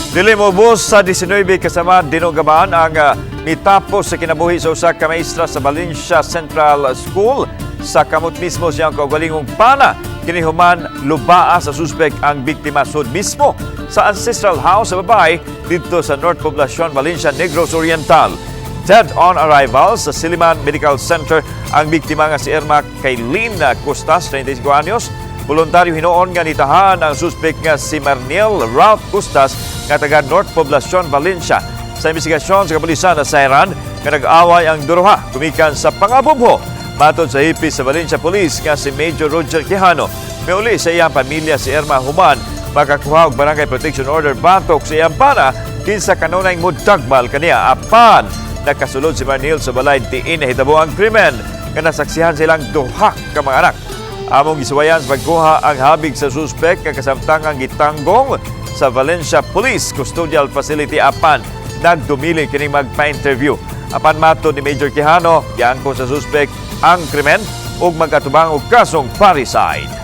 Dili moubos sa 19 kasama dinugaman ang mitapos sa kinabuhi sa usa ka maestra sa Valencia Central School sa kamot mismo siyang kaugalingong pana. Kini human lubaa sa suspek ang biktima sud mismo sa ancestral house sa babae didto sa North Poblacion, Valencia, Negros Oriental. Dead on arrival sa Silliman Medical Center ang biktima nga si Irma Kaylin Costas, 35 anyos. Voluntaryo hinuon nga nitahan ang suspek nga si Marniel Ralph Costas nga taga North Poblacion, Valencia. Sa investigasyon sa kapulisan, nasayran nga nag-away ang duha gumikan sa pangabubho. Matod sa hepe sa Valencia Police nga si Major Roger Quijano, miuli sa iyang pamilya si Irma human makakuha og barangay protection order batok sa iyang pana kinsa kanunay mudagmal kaniya, apan nakasulod si Marniel sa balay diin nahitabo ang krimen nga nasaksihan silang duha ka mga anak. Among gisuwayan sa pagkuha ang habig sa suspek nga kasamtangang gitanggong sa Valencia Police Custodial Facility, apan nagdumili kining magpa-interview. Apan matod ni Major Quijano, giangkon sa suspek ang krimen ug mag-atubang og kasong parricide.